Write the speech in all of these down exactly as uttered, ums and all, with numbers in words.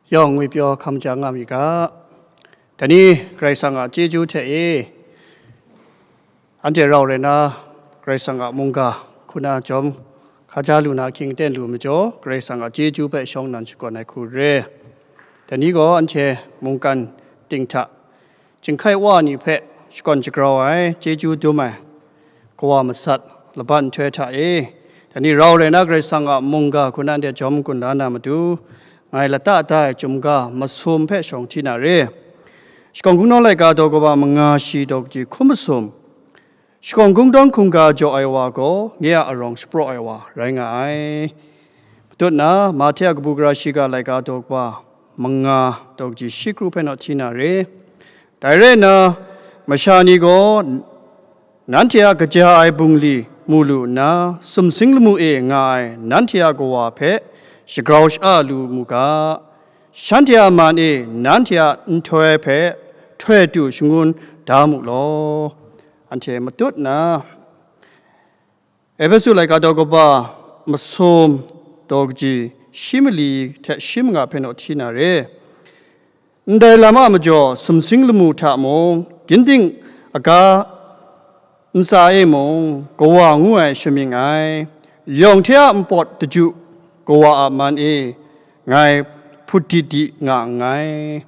Yawng ngwi pyaw hkam ja nga mi ga. Dai ni Karai Kasang a chyeju hte e, anhte rau rai na, Karai Kasang a mungga hku na jawm hkaja lu na ahkying aten lu majaw, Karai Kasang a chyeju hpe shawng nnan shakawn ai hku re. Dai ni gaw anhte mungkan ting hta, chyinghkai wa ni hpe shakawn shagrau ai, chyeju dum ai, kawa masat laban nhtoi hta e, dai ni rau rai na Karai Kasang a mungga hku na anhte jawm gun la na matu, ngai lata da ai chyum ga masum hpe shawng hti na re. Shakawn Hkungdawng laika daw kaba manga shi daw kaji hkun masum. Shakawn Hkungdawng hkungga jaw ai wa gaw, nye a arawng shapraw ai wa rai nga ai. Matut na, Mahte a kabu gara shiga laika daw kaba manga daw kaji shi kru hpe naw hti na re. Dai rai nna, masha ni gaw nanhte a kaja ai bungli mu lu nna, sumsing lamu e nga ai nanhte a kawa hpe shagrau sha-a lu mu ga, shanhte a man e nanhte a nhtoi hpe htoi tu shangun da mu law. Anhte matut nna, Ehpesu laika daw kaba masum daw kaji shi mali hte shi manga hpe naw hti na re. Ndai lam a majaw sumsing lamu hta mung, ginding aga ntsa e mung, kawa ngu ai shamying ai, yawng hte a npawt daju kawa a man e ngai hput di di nga nngai.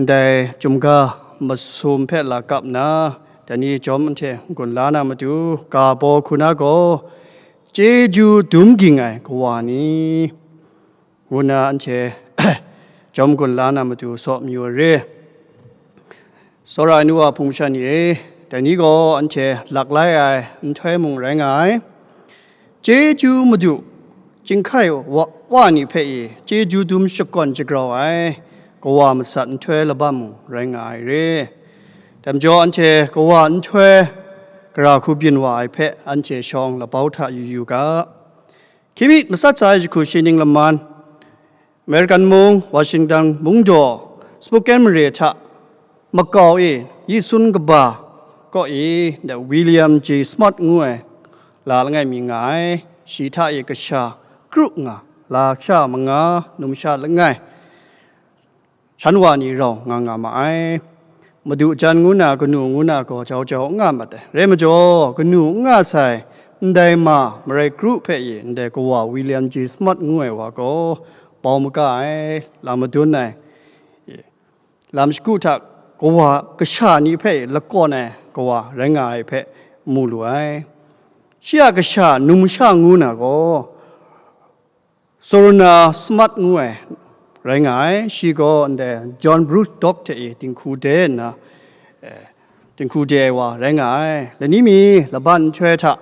Ndai chyum ga masum hpe la kap nna, dai ni jawm anhte n-gun la na matu, ga baw hku na gaw, chyeju dum ging ai kawa ni, ngu nna anhte jawm gun la na matu saw mayu ai re. Tsawra ai nu wa hpung masha ni e, dai ni gaw anhte lak lai ai nhtoi mung rai nga ai. Chyeju Madu, chyinghkai wa, wa ni hpe e chyeju dum shakawn shagrau ai, kawa masat nhtoi laban mung rai nga ai re. Dai majaw anhte kawa nhtoi gara hku byin wa ai hpe anhte shawng labau hta yu yu ga. Hkying mi matsat sa ai jahku shi ning laman, American mung, Washington mung daw, Spokane mare hta makau e yi sun kaba kaw e, da William J. Smart ngu ai la langai mi nga ai, shi hta e kasha kru nga, lasha manga, numsha langai, shan wa ni rau nga nga ma ai. Madu jan ngu na, kanu ngu na gaw jau jau n nga mat ai. Rai majaw, kanu n nga sai, ndai ma marai kru hpe e ndai kawa William J. Smart ngu ai wa gaw bau maga ai, lam madun ai, lam shagu hta kawa kasha ni hpe lakawn ai kawa rai nga ai hpe mu lu ai. Shi a kasha numsha ngu na gaw, Sorona Smart ngu ai rai nga ai. Shi gaw ndai John Bruce Dock hte e dinghku de nna, eh, dinghku de ai wa rai nga ai. Lani mi laban nhtoi hta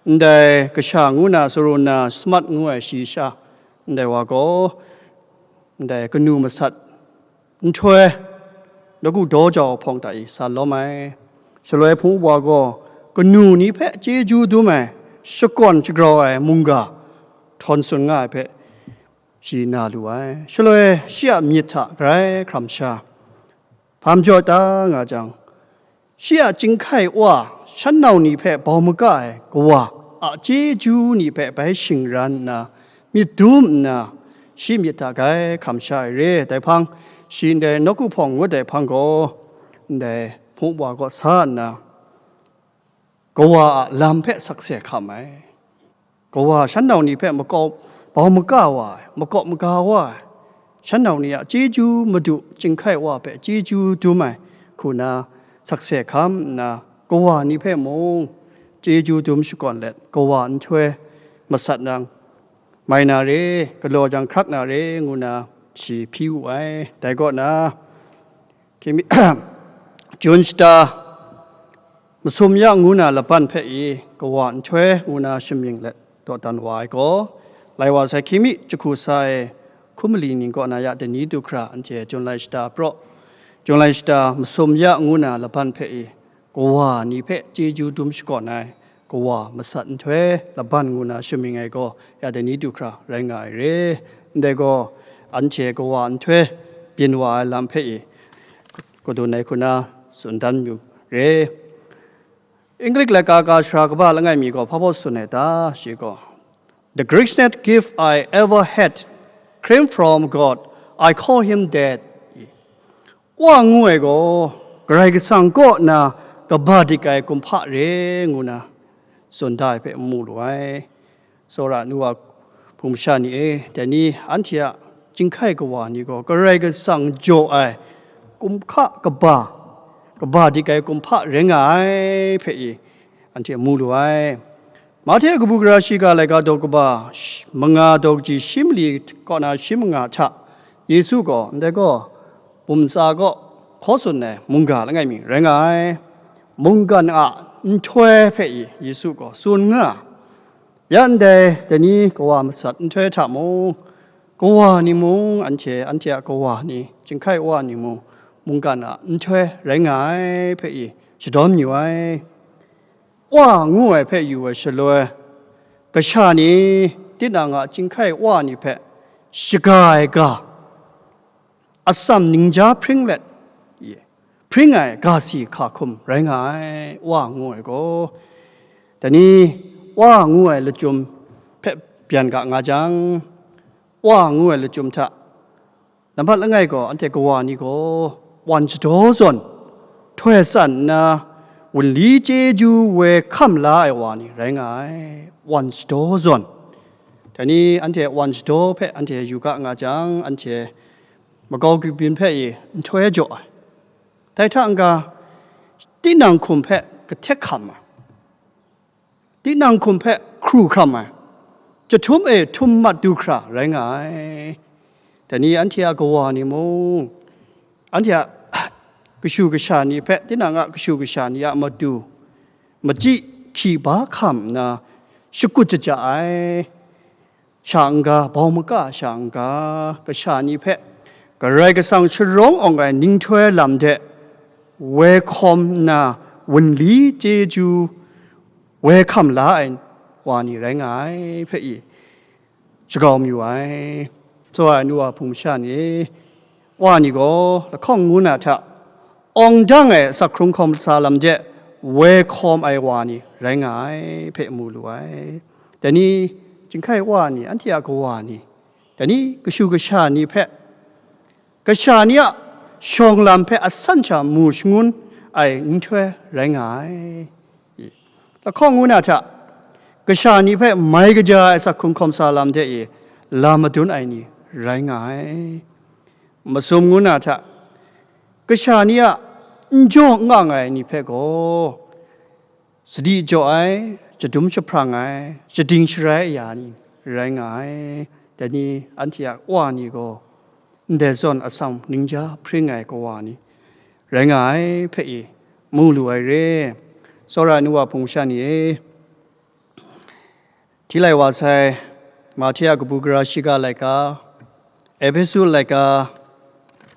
ndai kasha ngu na Sorona Smart ngu ai shi sha ndai wa gaw, ndai kanu masat nhtoi, nawku daw jau hpawng hta e sa lawm ai. Shaloi hpung wa gaw kanu ni hpe chyeju dum ai, shakawn shagrau ai mungga htawn tsun nga ai hpe shi na lu ai. Shaloi shi a myit hta grai hkram sha, hpa majaw ta nga jang, shi a chyinghkai wa, shan nau ni hpe bau maga ai kawa a chyeju ni hpe bai shingran nna, myit dum nna, shi myit hta grai hkam sha ai re. Dai hpang, shi ndai nawku hpawng ngut ai hpang gaw, ndai hpung wa kaw sa nna, kawa a lam hpe sakse hkam ai. Kawa shan nau ni hpe makau, bau maga wa ai, makau maga wa ai, shan nau ni a chyeju Madu chyinghkai wa hpe chyeju dum ai hku na sakse hkam nna, kawa ni hpe mung chyeju dum shakawn let, kawa nhtoi masat nang mai na re, galaw jang hkrak na re, ngu na shi hpyi wu ai. Dai kaw na, Hkying mi, Jun shata masum ya ngu na laban hpe i kawa nhtoi ngu na shamying let dawdan wa ai gaw, lai wa sai hkying mi jahku sa ai hkum mali ning kaw na ya dai ni du hkra anhte Jun lai shata praw, Jun lai shata masum ya ngu na laban hpe i kawa ni hpe chyeju dum shakawn ai, kawa masat nhtoi laban ngu na shamying ai gaw, ya dai ni du hkra rai nga ai re. Ndai gaw, anhte kawa nhtoi byin wa ai lam hpe i, kadun ai hku na tsun dan yu re. English laika ga sara kaba langai mi gaw hpa baw tsun ai ta? Shi gaw, "The greatest gift I ever had came from God, I call him dad. Wa ngu ai gaw, Karai Kasang kaw na kaba dik ai kumhpa re ngu na tsun da ai hpe mu lu ai. Tsawra nu wa hpung masha ni e, dai ni anhte a chyinghkai kawa ni gaw Karai Kasang jaw ai kumhka kaba, kaba dik ai kumhpa rai nga ai hpe e, anhte mu lu ai. Mahte kabu gara shiga laika daw kaba, sh- manga daw kaji shi mali kaw na shi manga hta, Yesu gaw, ndai gaw, bum tsa kaw hkaw tsun ai mungga langai mi rai nga ai. Mungkan a nhtoi hpe i Yesu gaw tsun nga ai. Ya ndai, dai ni kawa masat nhtoi hta mung, kawa ni mung, anhte, anhte a kawa ni, chyinghkai wa ni mung, mungkan a nhtoi rai nga ai hpe i shadawn yu ai. Wa ngu ai hpe yu ai shaloi, kasha ni, tinang a chyinghkai wa ni hpe shaga ai ga, atsam ningja hpring let, hpring ai ga si hka hkum rai nga ai, wa ngu ai gaw. Dai ni, wa ngu ai lachyum hpe byan ga nga jang, wa ngu ai lachyum hta, nambat langai gaw, anhte kawa ni gaw wan shadaw zawn, htoi san nna, wunli chyeju woi hkam la ai wa ni rai nga ai, wan shadaw zawn. Dai ni anhte wan shadaw hpe anhte yu ga nga jang, anhte makau kabyin hpe i nhtoi jaw ai. Dai hta n-ga, tinang hkum hpe kahtek hkam ai, tinang hkum hpe hkru hkam ai, chyahtum e htum mat du hkra rai nga ai. Dai ni anhte a kawa ni mung, anhte a kashu kasha ni hpe, tinang a kashu kasha ni a matu, machyi hkyi ba hkam nna, shakut shaja ai. Sha n-ga, bau maka sha n-ga, kasha ni hpe Karai Kasang sharawng awng ai ninghtoi lam de woi hkawm nna, wunli chyeju woi hkam la ai wa ni rai nga ai hpe i shagau mayu ai. Tsawra ai nu wa hpung masha ni, wa ni gaw lahkawng ngu na hta, awng dang ai asak hkrung hkawm sa lam de woi hkawm ai wa ni rai nga ai hpe mu lu ai. Dai ni, chyinghkai wa ni, anhte a kawa ni, dai ni, kashu kasha ni hpe, kasha ni a shawng lam hpe asan sha mu shangun ai nhtoi rai nga ai. Lahkawng ngu na hta, kasha ni hpe mai kaja ai asak hkrung hkawm sa lam de i lam madun ai ni rai nga ai. Masum ngu na hta, kasha ni a n jaw n nga ai ni hpe gaw, sadi jaw ai, shadum jahprang ai, shading sharai aya ni rai nga ai. Dai ni anhte a wa ni gaw, ndai zawn atsam ningja hpring ai kawa ni rai nga ai hpe i mu lu ai re. Tsawra ai nu wa hpung masha ni e, hti lai wa sai, Mahte a kabu gara shiga laika, Ehpesu laika,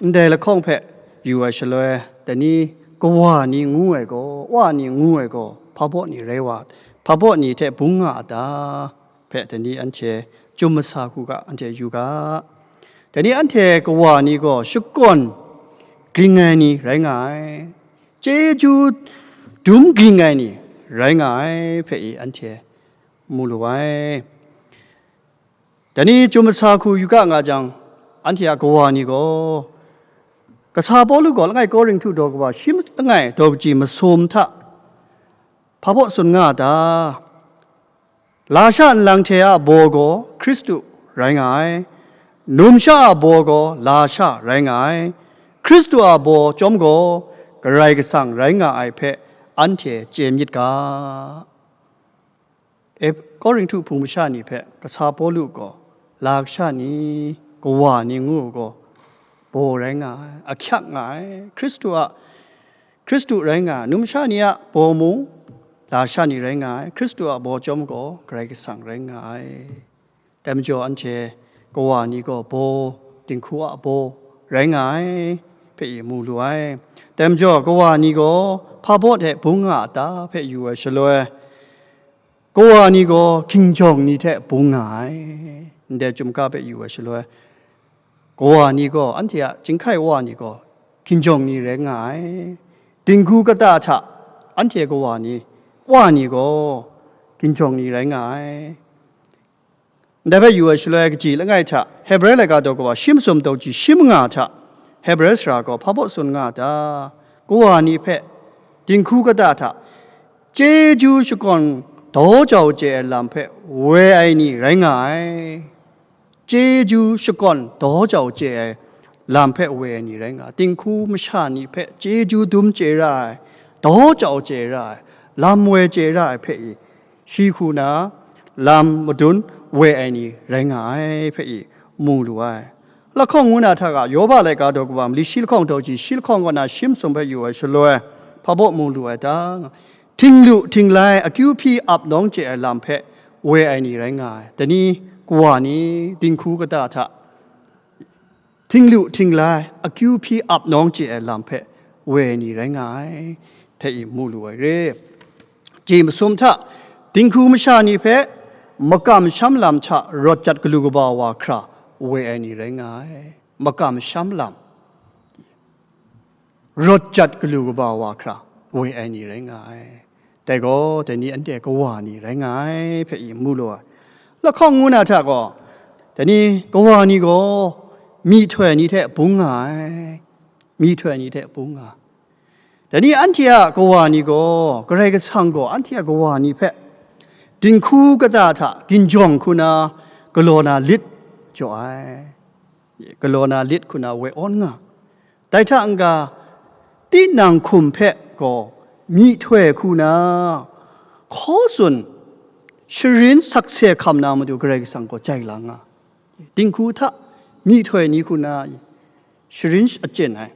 ndai lahkawng hpe yu ai shaloi, dai ni kawa ni ngu ai gaw, wa ni ngu ai gaw, hpa baw ni rai wa, hpa baw ni hte bung nga a ta? Hpe dai ni anhte chyum masa hku ga anhte yu ga. Dai ni anhte kawa ni gaw shakawn ging ai ni rai nga ai, chyeju dum ging ai ni rai nga ai hpe i anhte mu lu ai. Dai ni chyum masa hku yu ga nga jang, anhte a kawa ni gaw, kasa Pawlu gaw langai Korinhtu daw kaba shi langai daw kaji masum hta hpa baw tsun nga a ta? Lasha nlang hte a baw gaw Hkristu rai nga ai, numsha a baw gaw lasha rai nga ai, Hkristu a baw chyawm gaw Karai Kasang rai nga ai hpe anhte chye myit ga. E, Korinhtu hpung masha ni hpe kasa Pawlu gaw, lasha ni, kawa ni ngu gaw, baw rai nga ai, ahkyak nga ai, Hkristu a, Hkristu rai nga ai, numsha ni a baw mung, lasha ni rai nga ai, Hkristu a baw chyawm gaw Karai Kasang rai nga ai. Dai majaw anhte kawa ni gaw baw, dinghku a baw rai nga ai hpe i mu lu ai. Dai majaw kawa ni gaw hpa baw hte bung nga a ta hpe yu ai shaloi, kawa ni gaw hkinjawng ni hte bung nga ai. Ndai chyum ga hpe yu ai shaloi, kawa ni gaw, anhte a chyinghkai wa ni gaw hkinjawng ni rai nga ai. Dinghku kata hta anhte kawa ni, wa ni gaw hkinjawng ni rai nga ai. Ndai hpe yu ai shaloi, kaji langai hta Hebre laika daw kawa shi masum daw ji shi manga hta Hebre sara gaw hpa baw tsun nga a ta? Kawa ni hpe dinghku kata hta chyeju shakawn daw jau chye ai lam hpe woi ai ni rai nga ai. Chyeju shakawn daw jau chye ai lam hpe woi ai ni rai nga ai. Dinghku masha ni hpe chyeju dum chye ra ai, daw jau chye ra ai, lam woi chye ra ai hpe i, shi hku na lam madun woi ai ni rai nga ai hpe i mu lu ai. Lahkawng ngu na hta ga, Yoba laika daw kawa mali shi lahkawng daw ji shi lahkawng kaw na shi masum hpe yu ai shaloi, hpa baw mu lu ai ta? Htinglu htinglai akyu hpyi ap nawng chye ai lam hpe woi ai ni rai nga ai. Dai ni, kawa ni dinghku kata hta htinglu htinglai akyu hpyi ap nawng chye ai lam hpe woi ai ni rai nga ai, hte i mu lu ai re. Ji masum hta dinghku masha ni hpe makam sham lam hta rawt jat galu kaba wa hkra woi ai ni rai nga ai. Makam sham lam rawt jat galu kaba wa hkra woi ai ni rai nga ai. Dai gaw, dai ni anhte kawa ni rai nga ai hpe i mu lu ai. Lahkawng ngu na hta gaw, dai ni kawa ni gaw myihtoi ni hte bung nga ai. Myihtoi ni hte bung nga. Dai ni anhte a kawa ni gaw, Karai Kasang gaw anhte a kawa ni hpe dinghku kata hta ginjawng hku na galaw na lit jaw ai. Galaw na lit hku na woi awn nga. Dai hta n-ga, tinang hkum hpe gaw myihtoi hku na hkaw tsun sharin sakse hkam na matu Karai Kasang gaw jai la nga. Dinghku hta myihtoi ni hku na sharin achyin ai,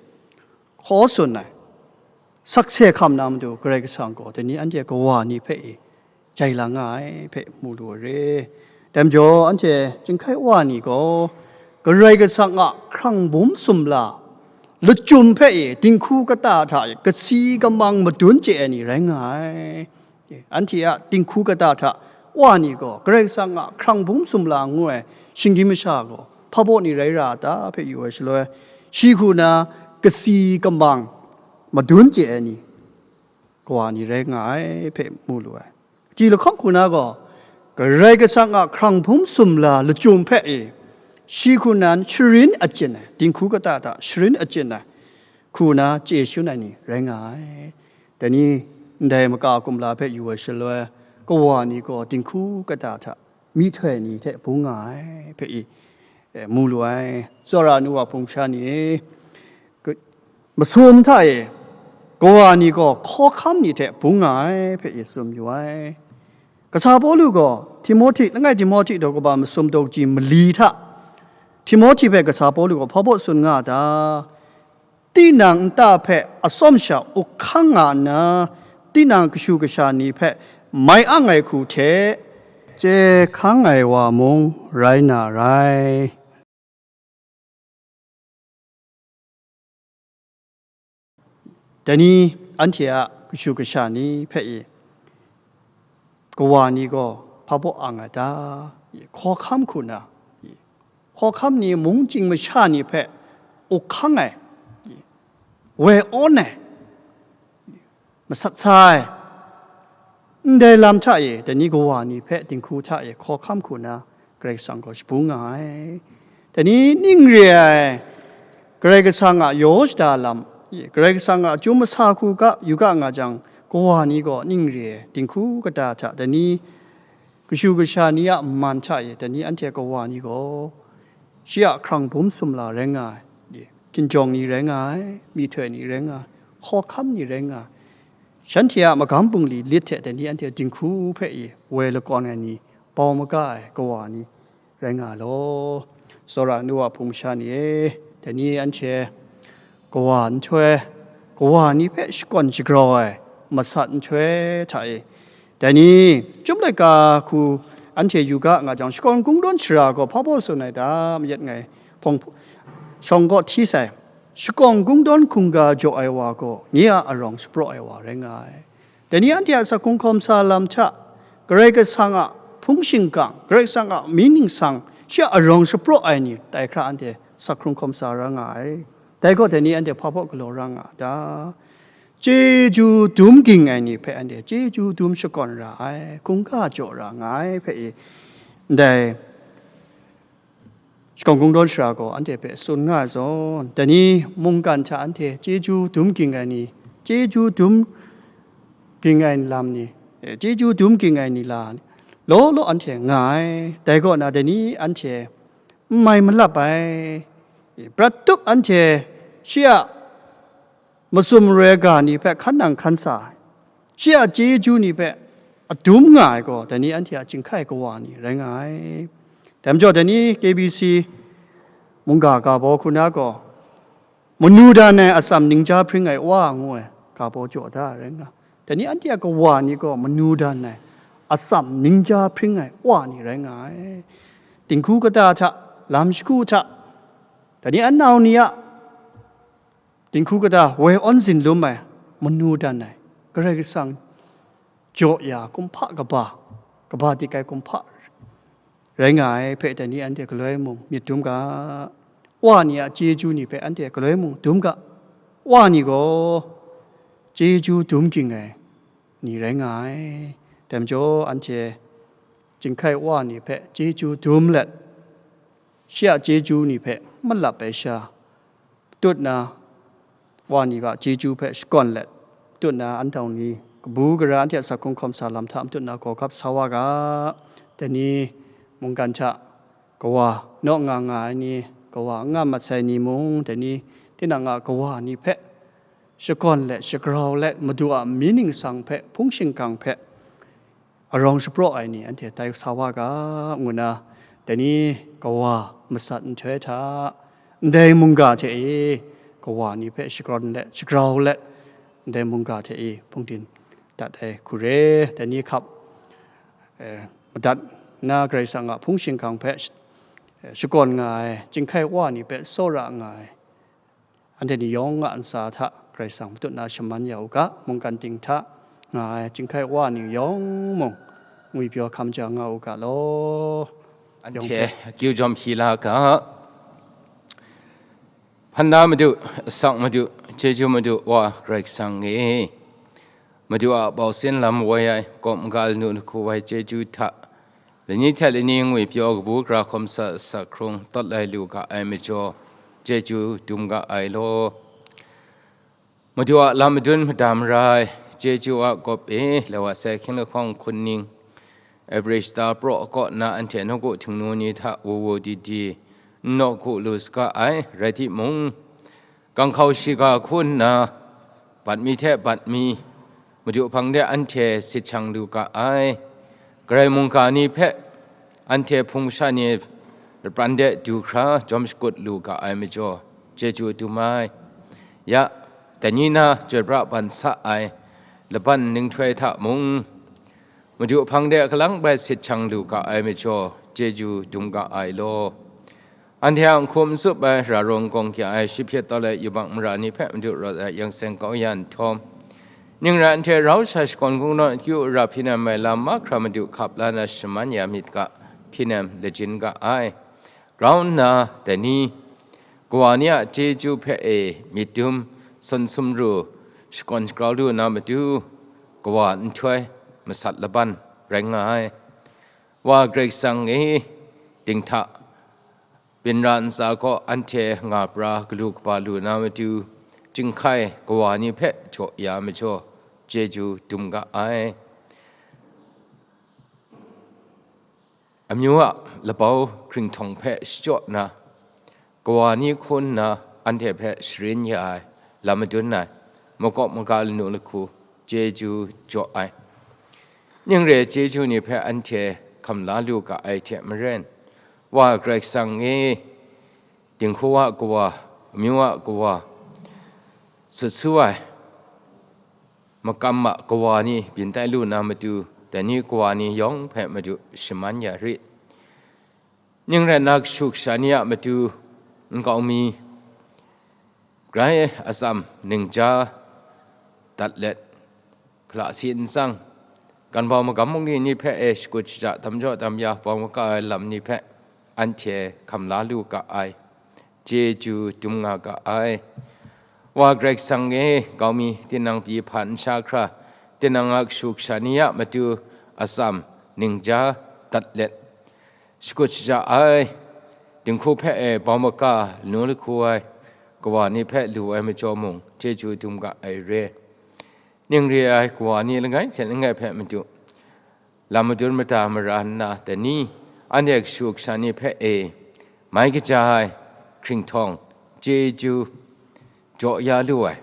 hkaw tsun ai, sakse hkam na matu Karai Kasang gaw dai ni anhte kawa ni hpe i jai la nga ai hpe mu lu ai re. Dai majaw, anhte chyinghkai wa ni gaw Karai Kasang a hkrang bum sumla lachyum hpe i dinghku kata hta i kasi kamang madun chye ai ni rai nga ai. Anhte a dinghku kata hta wa ni gaw Karai Kasang a hkrang bum sumla ngu ai shinggyim masha gaw hpa baw ni rai ra a ta hpe yu ai shaloi, shi hku na kasi kamang madun chye ai ni, kawa ni rai nga ai hpe mu lu ai. Ji lahkawng hku na gaw, Karai Kasang a hkrang bum sumla lachyum hpe e, shi hku nan sharin achyin ai, dinghku kata hta sharin achyin ai, hku na chye shun ai ni rai nga ai. Dai ni, ndai maka kumla hpe yu ai shaloi, kawa ni gaw dinghku kata hta myihtoi ni hte bung nga ai hpe i, e, mu lu ai. Tsawra nu wa hpung sha ni e, masum hta e, kawa ni gaw hkawhkam ni hte bung nga ai hpe i tsun yu ai. Kasa Pawlu gaw Timohti, langai Timohti daw kaba masum daw ji mali hta, Timohti hpe kasa Pawlu gaw hpa baw tsun nga a ta? Tinang nta hpe atsawm sha up hkang nga nna, tinang kashu kasha ni hpe mai ang ai hku hte, chye hkang ai wa mung rai na rai. Dai ni anhte a kashu kasha ni hpe i, kawa ni gaw hpa baw ang ai ta? Hkawhkam hku na, hkawhkam ni mungchying masha ni hpe up hkang ai, woi awn ai, masat sa ai, ndai lam hta e, dai ni kawa ni hpe dinghku hta e hkawhkam hku na Karai Kasang gaw shabung nga ai. Dai ni ning re ai, Karai Kasang a yaw shada lam, Karai Kasang a chyum masa hku ga, yu ga nga jang, kawa ni gaw ning re ai, dinghku kata hta, dai ni kashu kasha ni a man hta e, dai ni anhte kawa ni gaw, shi a hkrang bum sumla rai nga ai, hkinjawng ni rai nga ai, myihtoi ni rai nga ai, hkawhkam ni rai nga ai, shanhte a magam bungli lit hte dai ni anhte dinghku hpe i woi lakawn ai ni, bau maga ai kawa ni rai nga ai law. Tsawra nu wa hpung sha ni e, dai ni anhte kawa nhtoi, kawa ni hpe shakawn shagrau ai masat nhtoi hta e, dai ni, Chyum laika hku anhte yu ga nga jang, shakawn kungdawn shara gaw hpa baw tsun ai ta? Mayat ngai hpawng shawng kaw hti sai, shakawn kungdawn hkungga jaw ai wa gaw nye a arawng shapraw ai wa rai nga ai. Dai ni anhte a sak hkrung hkawm sa lam hta, Karai Kasang a hpung shingkang, Karai Kasang a mying ningsang, shi a arawng shapraw ai ni tai hkra anhte sak hkrung hkawm sa ra nga ai. Dai gaw dai ni anhte hpa baw galaw ra nga a ta? Chyeju dum ging ai ni hpe anhte chyeju dum shakawn ra ai, hkungga jaw ra nga ai hpe i, ndai shakawn kungdawn shara gaw anhte hpe tsun nga ai zawn, dai ni mungkan hta anhte chyeju dum ging ai ni, chyeju dum ging ai lam ni, eh, chyeju dum ging ai ni la, law law anhte nga ai. Dai kaw na, dai ni anhte n mai malap ai, prat tup anhte shi a masum maroi ga ni hpe hkan nang hkan sa ai, shi a chyeju ni hpe adum nga ai gaw, dai ni anhte a chyinghkai kawa ni rai nga ai. Dai majaw, dai ni K B C mungga ga baw hku na gaw, manu dan ai atsam ningja hpring ai wa ngu ai ga baw jaw da ai rai nga. Dai ni anhte a kawa ni gaw manu dan ai atsam ningja hpring ai wa ni rai nga ai. Dinghku kata hta, lam shagu hta, dai ni anau ni a dinghku kata woi awn zin lum ai, manu dan ai, Karai Kasang jaw ya kumhpa kaba, kaba dik ai kumhpa rai nga ai hpe, dai ni anhte galoi mung myit dum ga. Wa ni a chyeju ni hpe anhte galoi mung dum ga. Wa ni gaw chyeju dum ging ai ni rai nga ai. Dai majaw, anhte chyinghkai wa ni hpe chyeju dum let, shi a chyeju ni hpe malap ai sha, tut na, wa ni ga chyeju hpe shakawn let, tut na, anhte ni kabu gara anhte a sak hkrung hkawm sa lam hta matut na gaw gap sa wa ga. Dai ni mungkan hta kawa naw nga nga ai ni, kawa n nga mat sai ni mung, dai ni tinang a kawa ni hpe shakawn let, shagrau let, Madu a mying ningsang hpe, hpung shingkang hpe arawng shapraw ai ni anhte tai sa wa ga, ngu na, dai ni kawa masat nhtoi hta, ndai mungga hte e kawa ni hpe shakawn let, shagrau let, ndai mungga hte e hpungdim dat ai hku re. Dai ni hkap, eh, madat na, Karai Kasang a hpung shingkang hpe sh-, eh, shakawn nga ai, chyinghkai wa ni hpe tsawra nga ai, anhte ni yawng a ntsa hta Karai Kasang matut na shaman ya u ga. Mungkan ting hta nga ai chyinghkai wa ni yawng mung ngwipyaw hkam ja nga u ga law. Yawng Anhte hpe akyu jawm hpyi la ga. Hpan na Madu, asak Madu, chyeju Madu, Wa Karai Kasang e. Madu a bau sin lam woi ai, kawp maga lanu lahku woi chyeju hta, lani hte lani ngwipyaw kabu gara hkawm sa, sak hkrung tawt lai lu ga ai majaw, chyeju dum ga ai law. Madu a lam madun mada mara ai, chyeju a kawp e, lawa sai hkying lahkawng hkun ning, Ebrishta praw kaw na anhte nawku htingnu ni hta wu wu di di, n nawku lu saga ai, rai timung, ganghkau shiga hku nna, bat mi hte bat mi, Madu hpang de anhte sit shang lu ga ai. Karai mungga ni hpe anhte hpung masha ni lapran de du hkra jawm shakut lu ga ai majaw, chyeju dum ai. Ya, dai ni na chyoi pra ban sa ai laban ninghtoi hta mung, Madu hpang de kalang bai sit shang lu ga ai majaw, chyeju dum ga ai law. Anhte a n hkum n tsup ai, ra rawng gawng kya ai, shi hpyit tawt ai yubak mara ni hpe Madu rawt ai yang seng kau ya nhtawm, ning rai anhte rau sha shakawn kungdawn akyu ara hpyi nem ai lam mahkra Madu hkap la na shaman ya myit ga, hpyi nem lajin ga ai. Grau nna, dai ni, kawa ni a chyeju hpe e myit dum, sawn sumru, shakawn shagrau lu na matu, kawa nhtoi masat laban rai nga ai. Wa Karai Kasang e, dinghta, byin ra ntsa kaw anhte nga pra galu kaba lu na matu, chyinghkai kawa ni hpe jaw ya majaw, chyeju dum ga ai. Amyu a labau hkringhtawng hpe shachyaw nna, kawa ni hku nna anhte hpe sharin ya ai, lam madun ai, makawp maga lanu lahku, chyeju jaw ai. Ning re chyeju ni hpe anhte hkam la lu ga ai hte maren, Wa Karai Kasang e, dinghku a kawa, amyu a kawa, sut su ai, makam a kawa ni byin tai lu na matu, dai ni kawa ni yawng hpe Madu shaman ya rit. Ning rai nna, kashu kasha ni a matu nkau mi, grai atsam ningja dat let, hkala si n tsang, ganbau magam bungli ni hpe e shakut shaja, damjaw damya bau maga ai lam ni hpe anhte hkam la lu ga ai, chyeju dum nga ga ai. Wa Karai Kasang e, kau mi, tinang pyi hpa n sha hkra, tinang a kashu kasha ni a matu atsam ningja dat let, shakut shaja ai, Dinghku hpe e bawng maga lanu lahku ai kawa ni hpe lu ai majaw mung, chyeju dum ga ai re. Ning re ai kawa ni langai hte langai hpe Madu, lam madun mada mara nna, dai ni, anhte kashu kasha ni hpe e mai kaja ai hkringhtawng, chyeju jaw ya lu ai,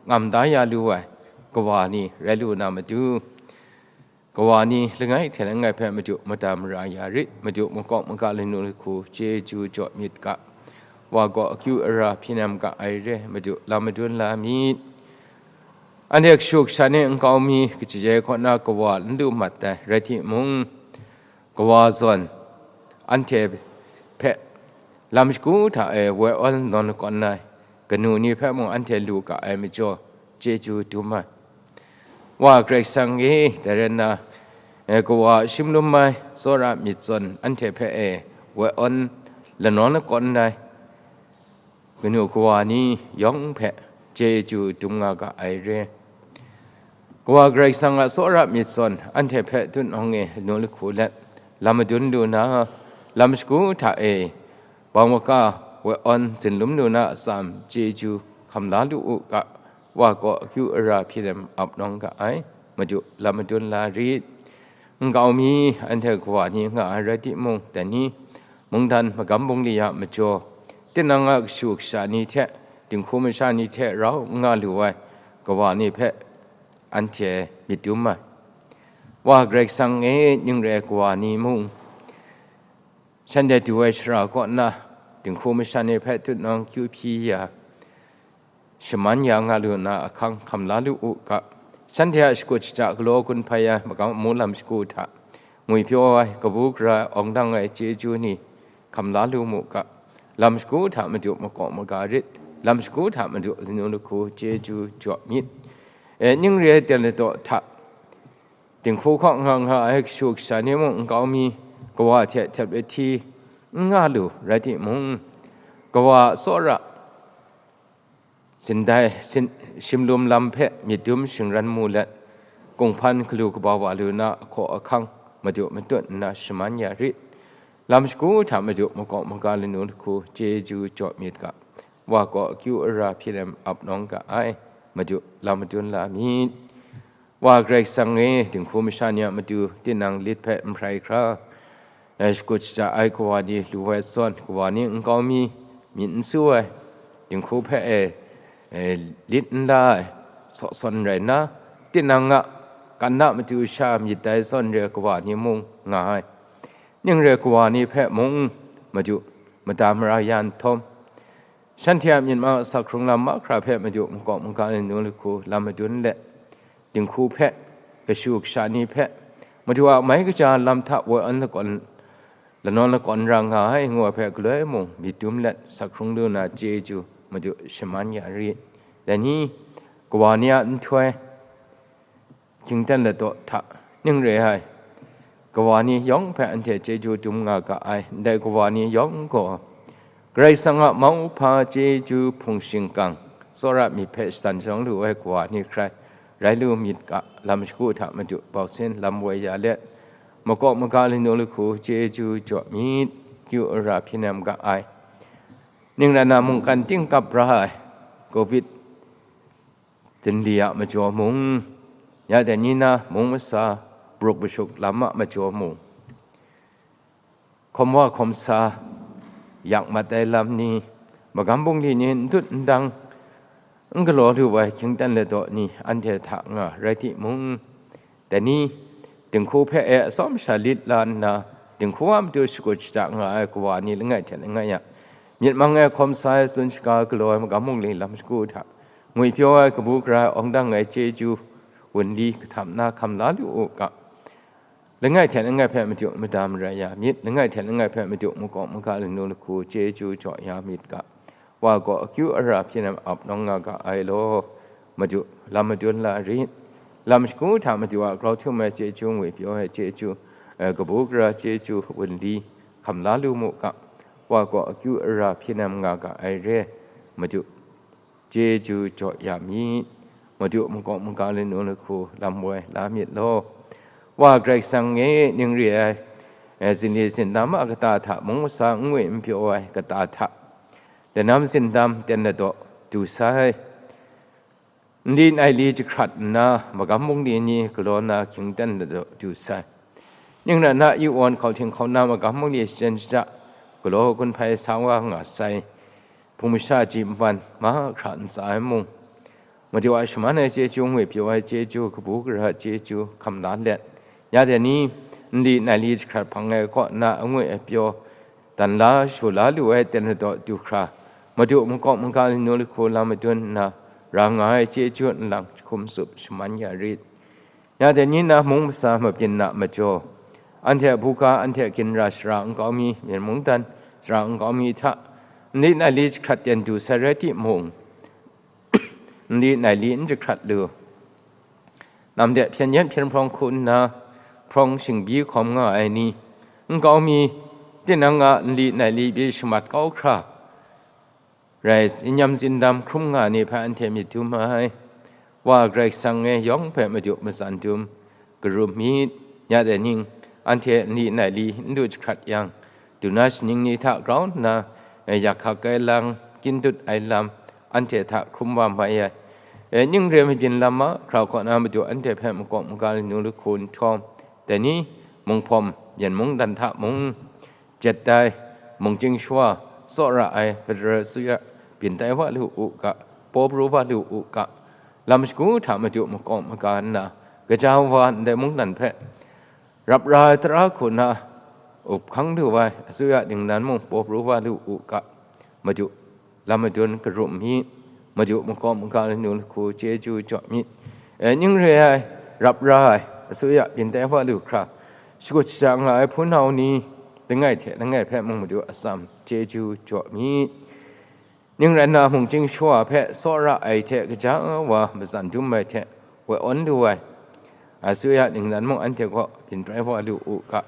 ngam da ya lu ai kawa ni rai lu na matu, kawa ni langai hte langai hpe Madu mada mara ya rit, Madu makawp maga lanu lahku chyeju jaw myit ga, wa gaw akyu ara hpyi nem ga ai re, Madu lam madun la myit. Anhte kashu kasha ni nkau mi kaja ai kaw na kawa n lu mat ai, rai timung, kawa zawn anhte hpe lam shagu hta e woi awn nawn lakawn ai kanu ni hpe mung anhte lu ga ai majaw, chyeju dum ai. Wa Karai Kasang e, dai rai nna, e, kawa shim lum ai tsawra myit zawn anhte hpe e woi awn lanawn lakawn ai kanu kawa ni yawng hpe chyeju dum nga ga ai re. Kawa Karai Kasang a tsawra myit zawn anhte hpe tutnawng e lanu lahku let, lam madun lu na, lam shagu hta e bawng maga woi awn zinlum lu na atsam chyeju hkam la lu u ga, wa gaw akyu ara hpyi nem ap nawng ga ai, Madu lam madun la rit. Nkau mi anhte kawa ni nga ai rai timung, dai ni, mungdan magam bungli a majaw, tinang a kashu kasha ni hte, dinghku masha ni hte rau n nga lu ai kawa ni hpe anhte myit dum ai. Wa Karai Kasang e, ning re ai kawa ni mung, shanhte du ai shara kaw nna, dinghku masha ni hpe tutnawng kyu hpyi ya, shaman ya nga lu na ahkang hkam la lu u ga, shanhte a shakut shaja galaw gun hpai ai magam amu lam shagu hta, ngwipyaw ai, kabu gara ai, awng dang ai chyeju ni hkam la lu mu ga, lam shagu hta Madu makawp maga rit, lam shagu hta Madu lanu lahku chyeju jaw myit. E, ning re ai ten ladaw hta, dinghku hkaw nga nga ai kashu kasha ni mung nkau mi kawa hte htep lahti n nga lu rai timung, kawa a tsawra sindai, sin-, shimlum lam hpe myit dum shingran mu let, kunghpan galu kaba wa lu na ahkaw ahkang Madu matut nna shaman ya rit. Lam shagu hta Madu makawp maga lanu lahku chyeju jaw myit ga, wa gaw akyu ara hpyi nem ap nawng ga ai, Madu lam madun la myit. Wa Karai Kasang e, dinghku masha ni a matu tinang lit hpe n hprai hkra, e, shakut shaja ai kawa ni lu ai zawn, kawa ni nkau mi myit n su ai, dinghku hpe e, e, lit n la ai, saw sawn rai nna, tinang a kan a matu sha myit dai zawn re ai kawa ni mung nga ai. Ning re ai kawa ni hpe mung Madu mada mara ya nhtawm, shanhte a myit ma asak hkrung lam mahkra hpe Madu makawp maga lanu lahku lam madun let, dinghku hpe, kashu kasha ni hpe, Madu a mai kaja lam hta woi awn lakawn, lanawn lakawn ra nga ai, ngu ai hpe galoi mung myit dum let, sak hkrung lu na chyeju Madu shaman ya rit. Dai ni, kawa ni a nhtoi, hkyingten ladaw hta ning re ai, kawa ni yawng hpe anhte chyeju dum nga ga ai. Ndai kawa ni yawng gaw, Karai Kasang a mauhpa chyeju hpung shingkang, tsawra myit hpe shadan shawng lu ai kawa ni hkrai rai lu myit ga, lam shagu hta Madu bau sin lam woi ya let, makawp maga lanu lahku chyeju jaw myit, kyu ara hpyi nem ga ai. Ning rai na, mungkan ting kap ra ai, covid zinli a majaw mung, ya dai ni na mung masa, bruk mashuk lam a majaw mung, hkawm wa hkawm sa, yak mat ai lam ni, magam bungli ni n dut n dang, n galaw lu ai hkyingten ladaw ni anhte hta nga rai timung, dai ni, dinghku hpe e atsawm sha lit la nna, dinghku a matu shakut shaja nga ai kawa ni langai hte langai a, myit mang e hkawm sa ai, tsun shaga galaw ai, magam bungli lam shagu hta, ngwipyaw ai, kabu gara ai, awng dang ai chyeju wunli kahtam na hkam la lu u ga, langai hte langai hpe Madu mada mara ya myit, langai hte langai hpe Madu makawp maga lanu lahku chyeju jaw ya myit ga, wa gaw akyu ara hpyi nem ap nawng nga ga ai law, Madu lam madun la rit. Lam shagu hta Madu a grau htum ai chyeju, ngwipyaw ai chyeju, eh, kabu gara chyeju wunli hkam la lu mu ga, wa gaw akyu ara hpyi nem nga ga ai re, Madu chyeju jaw ya myit. Madu makawp maga lanu lahku lam woi la myit law. Wa Karai Kasang e, ning re ai, E, zinli zindam a kata hta mung masa n ngwi n pyaw ai kata hta, lanam zindam ten ladaw du sai. Nli nai li jahkrat nna, magam bungli ni galaw na hkying ten ladaw du sai. Ning rai nna, yu wan hkauhting hkauna magam bungli shaten shaja galaw gun hpai sa wa nga sai. Hpung masha ji npan mahkra ntsa ai mung, Madu a shaman ai chyeju, ngwi pyaw ai chyeju, kabu gara chyeju hkam la let, ya dai ni, nli nai li jahkrat hpang ai kaw na angwi apyaw, dan la, shu la lu ai ten ladaw du hkra, Madu makawp maga lanu lahku lam madun nna, ra nga ai chyeju nlang jahkum tsup shaman ya rit. Ya dai ni na mung masa mabyin na majaw, anhte a buga, anhte a ginra shara nkau mi, myen mungdan shara nkau mi hta, nli nai li jahkrat ten du sai rai timung, nli nai li n jahkrat lu. Lam de hpyen yen hpyen hprawng hku nna, hprawng shingbyi hkawm nga ai ni, nkau mi, tinang a nli nai li pyi shamat kau hkra, rai, zinyam zindam hkrum nga ni hpe anhte myit dum ai. Wa Karai Kasang e yawng hpe Madu matsan dum karum myit. Ya dai ning, anhte nli nai li n du jahkrat yang, duna shaning ni hta grau nna, e, yak hkak ai lang, kyin dut ai lam, anhte hta hkrum wa mai ai. E, ning re mabyin lam mahkra kaw na Madu anhte hpe makawp maga lanu lahku nhtawm, dai ni, munghpawm, myen mungdan hta mung, jet ai, mungchying shawa, tsawra ai, federal asuya, byin tai wa lu u ga, paw pru wa lu u ga, lam shagu hta Madu makawp maga nna, gaja wa ndai mungdan hpe, rap ra ai tara hku na, up hkang lu ai, asuya ningnan mung paw pru wa lu u ga, Madu, lam madun karum myit, Madu makawp maga lanu lahku chyeju jaw myit. E, ning re ai, rap ra ai, asuya byin tai wa lu hkra, shakut shaja nga ai hpunau ni, langai hte langai hpe mung Madu atsam chyeju jaw myit. Ning rai nna, mungchying shawa hpe tsawra ai hte gaja wa matsan dum ai hte, woi awn lu ai, asuya ningnan mung anhte kaw byin tai wa lu u ga.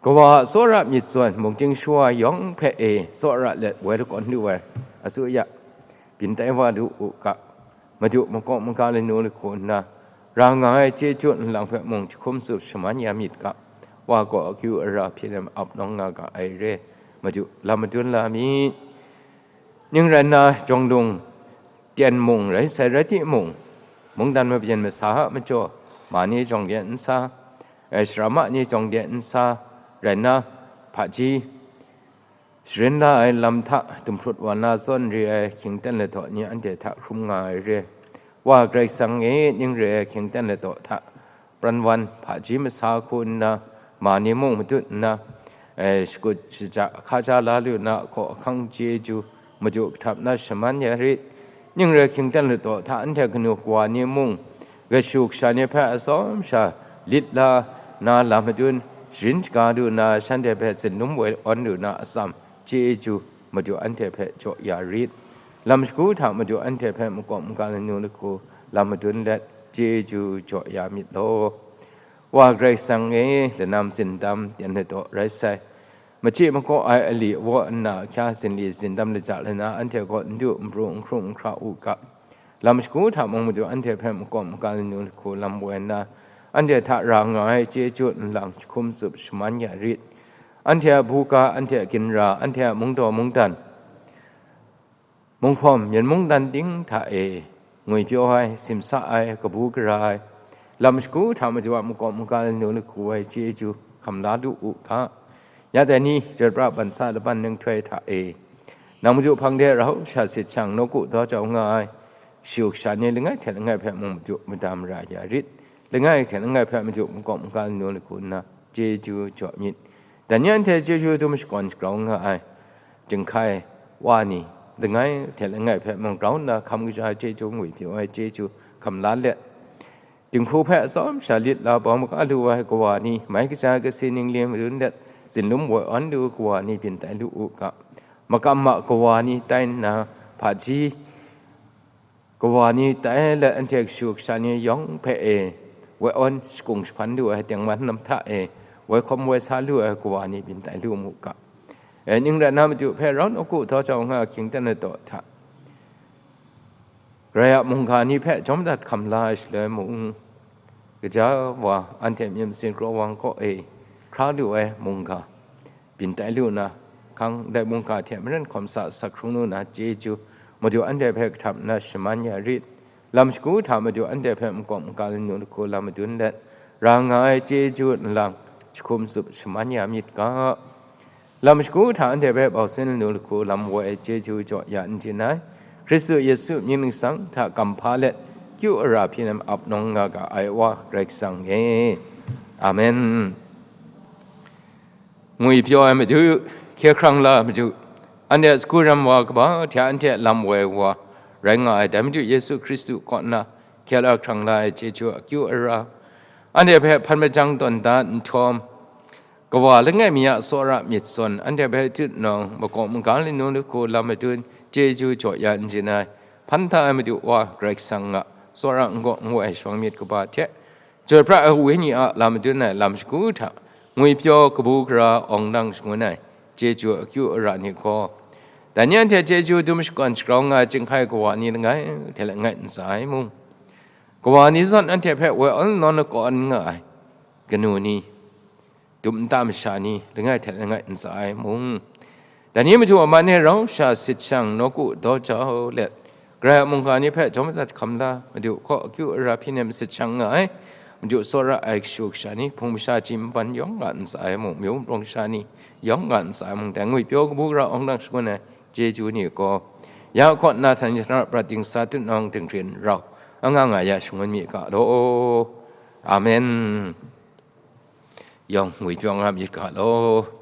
Kawa a tsawra myit zawn, mungchying shawa yawng hpe e tsawra let woi lakawn lu ai, asuya, byin tai wa lu u ga, Madu makawp maga lanu lahku nna, ra nga ai chyeju nlang hpe mung jahkum tsup shaman ya myit ga, wa gaw akyu ara hpyen ai ma-, ap nawng nga ga ai re, Madu lam madun la myit. Ning rai nna, jawng lung, tyen mung rai sai rai timung, mungdan mabyin masa a majaw, ma ni jawng de n sa, ai, sharam a ni jawng de n sa, rai nna, hpaji sharin la ai lam hta dumhprut wa na zawn re ai hkying ten ladaw ni anhte hta hkrum nga ai re. Wa Karai Kasang e, ning re ai hkying ten ladaw hta, pran wan, hpaji masa hku nna, ma ni mung matut nna, e, shakut shaja hkaja la lu na, hkaw ahkang chyeju, Madu kahtap na shaman ya rit. Ning re hkying ten ladaw hta anhte kanu kawa ni mung, kashu kasha ni hpe atsawm sha lit la na lam madun, sharin shaga lu na, shanhte hpe zinlum woi awn lu na atsam chyeju, Madu anhte hpe jaw ya rit. Lam shagu hta Madu anhte hpe makawp maga lanu lahku lam madun let, chyeju jaw ya myit law. Wa Karai Kasang e, lanam zindam tyen ladaw rai sai. Machyi makaw ai ali awa nna, ahkya zinli zindam laja lana, anhte kaw n du n pru n hkrum n hkra u ga. Lam shagu hta mung Madu anhte hpe makawp maga lanu lahku lam woi nna, anhte hta ra nga ai chyeju nlang jahkum tsup shaman ya rit. Anhte a buga, anhte a ginra, anhte a mungdaw mungdan, munghpawm, myen mungdan ting hta e, ngwi pyaw ai, simsa ai, kabu gara ai, lam shagu hta Madu a makawp maga lanu lahku ai chyeju hkam la lu u ga. Ya dai ni, chyoi pra bansa laban ninghtoi hta e, nang Madu hpang de rau sha sit shang, nawku daw jau nga ai, kashu kasha ni langai hte langai hpe mung Madu madam ra ya rit. Langai hte langai hpe Madu makawp maga lanu lahku nna, chyeju jaw myit. Dan ni anhte chyeju dum shakawn shagrau nga ai, jinghkai wa ni, langai hte langai hpe mung grau nna hkam kaja chyeju ngwi pyaw ai chyeju hkam la let, dinghku hpe atsawm sha lit la bawm ga lu ai kawa ni, mai kaja kasi ningli madun let, zinlum woi awn lu kawa ni byin tai lu u ga. Makam ma kawa ni tai nna, hpaji kawa ni tai let, anhte kashu kasha ni yawng hpe e, woi awn shakung jahpan lu ai tengman lam hta e, woi hkawm woi sa lu ai kawa ni byin tai lu mu ga. E, ning rai nna, Madu hpe rau nawku daw jau nga hkying ten ladaw hta, Karai a mungga ni hpe jawm dat hkam la ai shaloi mung, gaja wa anhte myit masin kraw wang kaw e, hkra lu ai mungga byin tai lu na, hkang dai mungga hte maren hkawm sa sak hkrung lu na chyeju, Madu anhte hpe kahtam nna shaman ya rit. Lam shagu hta Madu anhte hpe makawp maka lanu lahku lam madun let, ra nga ai chyeju nlang jahkum tsup shaman ya myit ga. Lam shagu hta anhte hpe bau sin lanu lahku lam woi ai chyeju jaw ya n jin ai. Hkristu Yesu mying ningsang hta kamhpa let, kyu ara hpyi nem ap nawng nga ga ai Wa Karai Kasang e. Amen. Ngwipyaw ai Madu, hkye hkrang la ai Madu, anhte a sagu ram wa kaba hte anhte a lam woi wa rai nga ai dai Madu Yesu Hkristu kaw nna hkye la hkrang la ai chyeju akyu ara, anhte hpe hpan majang tawn da nhtawm, kawa langai mi a tsawra myit zawn anhte hpe tutnawng makawp maga lanu lahku lam madun chyeju jaw ya n jin ai, hpan hta ai Madu Wa Karai Kasang a tsawra n-gaw n-woi ai shawng myit kaba hte, Chyoi pra ai wenyi a lam madun ai lam shagu hta, ngwipyaw kabu gara awng dang shangun ai chyeju akyu ara ni gaw, dai ni anhte chyeju dum shakawn shagrau nga ai chyinghkai kawa ni langai hte langai ntsa ai mung, kawa ni zawn anhte hpe woi awn nawn lakawn nga ai kanu ni, dum nta masha ni langai hte langai ntsa ai mung, dai ni Madu a man e rau sha sit shang nawku daw jau let, Karai a mungga ni hpe jaw madat hkam la, Madu hkaw akyu ara hpyi nem sit shang nga ai, Madu tsawra ai kashu kasha ni, hpung masha ji maban yawng nga ntsa ai mung, myu mung sha ni yawng nga ntsa ai mung, dai ngwipyaw kabu gara awng dang shangun ai chyeju ni gaw, ya kaw nna htan jahtra prat dingsa tutnawng dinghpring rau anga nga ya shangun mi ga law. Amen. Yawng ngwipyaw nga myit ga law.